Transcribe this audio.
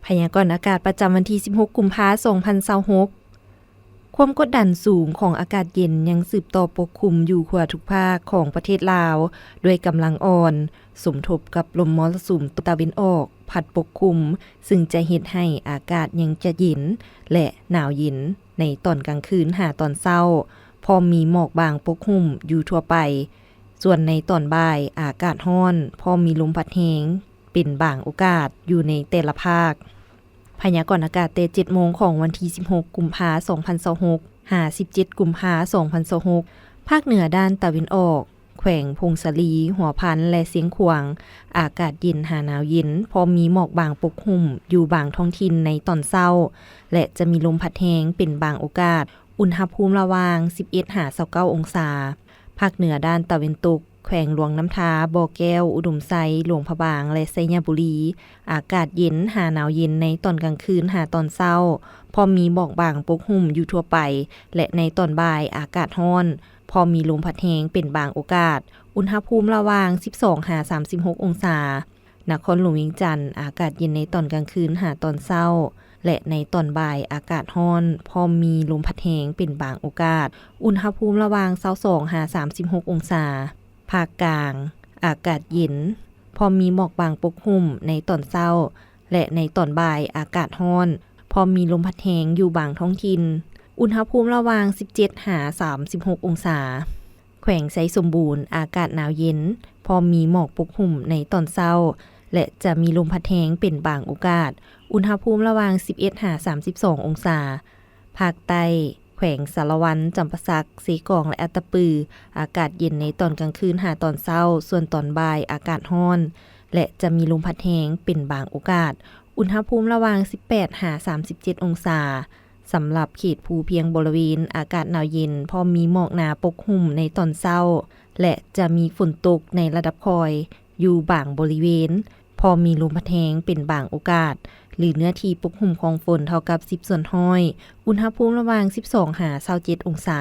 ພະຍາກອນອາກາດປະຈຳວັນທີສິບຫົກ ກຸມພາ ສອງພັນຊາວຫົກ. ຄວາມກົດດັນສູງຂອງອາກາດເຢັນຍັງສືບຕໍ່ປົກຄຸມຢູ່ທົ່ວທຸກພາກຂອງປະເທດລາວ ດ້ວຍກຳລັງອ່ອນ, ສົມທົບກັບລົມມໍລະສຸມຕາເວັນອອກພັດປົກຄຸມ, ຊຶ່ງຈະເຮັດໃຫ້ອາກາດຍັງຈະເຢັນ ແລະ ໜາວເຢັນໃນຕອນກາງຄືນຫາຕອນເຊົ້າ, ພ້ອມມີໝອກບາງປົກຫຸ້ມຢູ່ທົ່ວໄປ. ສ່ວນໃນຕອນບ່າຍ, ອາກາດຮ້ອນ, ພ້ອມມີລົມພັດແຮງເປັນບາງໂອກາດຢູ່ໃນແຕ່ລະພາກ. ພະຍາກອນອາກາດແຕ່ເຈັດໂມງຂອງວັນທີສິບຫົກ ກຸມພາ ສອງພັນຊາວຫົກ ຫາ ສິບເຈັດ ກຸມພາ ສອງພັນຊາວຫົກ, ພາກເໜືອດ້ານຕາເວັນອອກ, ແຂວງຜົ້ງສາລີ, ຫົວພັນ ແລະ ຊຽງຂວາງ, ອາກາດເຢັນຫາໜາວເຢັນ, ພ້ອມມີໝອກບາງປົກຫຸ້ມຢູ່ບາງທ້ອງຖິ່ນໃນຕອນເຊົ້າ ແລະ ຈະມີລົມພັດແຮງເປັນບາງໂອກາດ, ອຸນຫະພູມລະຫວ່າງ ສິບເອັດ ຫາ ຊາວເກົ້າ ອົງສາ. ພາກເໜືອດ້ານຕາເວັນຕົກ, ແຂວງຫຼວງນ້ຳທາ, ບໍ່ແກ້ວ, ອຸດົມໄຊ, ຫຼວງພະບາງ ແລະ ໄຊຍະບູລີ, ອາກາດເຢັນຫາໜາວເຢັນໃນຕອນກາງຄືນຫາຕອນເຊົ້າ, ພ້ອມມີໝອກບາງປົກຫຸ້ມຢູ່ທົ່ວໄປ ແລະ ໃນຕອນບ່າຍອາກາດຮ້ອນ, ພ້ອມມີລົມພັດແຮງເປັນບາງໂອກາດ, ອຸນຫະພູມລະຫວ່າງ ສິບສອງ ຫາ ສາມສິບຫົກ ອົງສາ. ນະຄອນຫຼວງວຽງຈັນ, ອາກາດເຢັນໃນຕອນກາງຄືນຫາຕອນເຊົ້າ ແລະ ໃນຕອນບ່າຍອາກາດຮ້ອນ, ພ້ອມມີລົມພັດແຮງເປັນບາງໂອກາດ, ອຸນຫະພູມລະຫວ່າງ ຊາວສອງ ຫາ ສາມສິບຫົກ ອົງສາ. ພາກກາງ, ອາກາດເຢັນ, ພ້ອມມີໝອກບາງປົກຫຸ້ມໃນຕອນເຊົ້າ ແລະ ໃນຕອນບ່າຍອາກາດຮ້ອນ, ພ້ອມມີລົມພັດແຮງຢູ່ບາງທ້ອງຖິ່ນ, ອຸນຫະພູມລະຫວ່າງ ສິບເຈັດ ຫາ ສາມສິບຫົກ ອົງສາ. ແຂວງໄຊສົມບູນ, ອາກາດໜາວເຢັນ, ພ້ອມມີໝອກປົກຫຸ້ມໃນຕອນເຊົ້າ ແລະ ຈະມີລົມພັດແຮງເປັນບາງໂອກາດ, ອຸນຫະພູມລະຫວ່າງ ສິບເອັດ ຫາ ສາມສິບສອງ ອົງສາ. ພາກໃຕ້, ແຂວງສາລະວັນ, ຈຳປາສັກ, ເຊກອງ ແລະ ອັດຕະປື, ອາກາດເຢັນໃນຕອນກາງຄືນຫາຕອນເຊົ້າ, ສ່ວນຕອນບ່າຍອາກາດຮ້ອນ ແລະ ຈະມີລົມພັດແຮງເປັນບາງໂອກາດ, ອຸນຫະພູມລະຫວ່າງ ສິບແປດ ຫາ ສາມສິບເຈັດ ອົງສາ. ສຳລັບເຂດພູພຽງບໍລິເວນ, ອາກາດໜາວເຢັນ, ພ້ອມມີໝອກໜາປົກຫຸ້ມໃນຕອນເຊົ້າ ແລະ ຈະມີຝົນຕົກໃນລະດັບຄ່ອຍຢູ່ບາງບໍລິເວນ, ພໍມີລົມພັດແຮງເປັນບາງໂອກາດ ຫຼື ເນື້ອທີ່ປົກຫຸ້ມຂອງຝົນເທົ່າກັບ ສິບສ່ວນຮ້ອຍ, ອຸນຫະພູມລະຫວ່າງ ສິບສອງ ຫາ ຊາວເຈັດ ອົງສາ.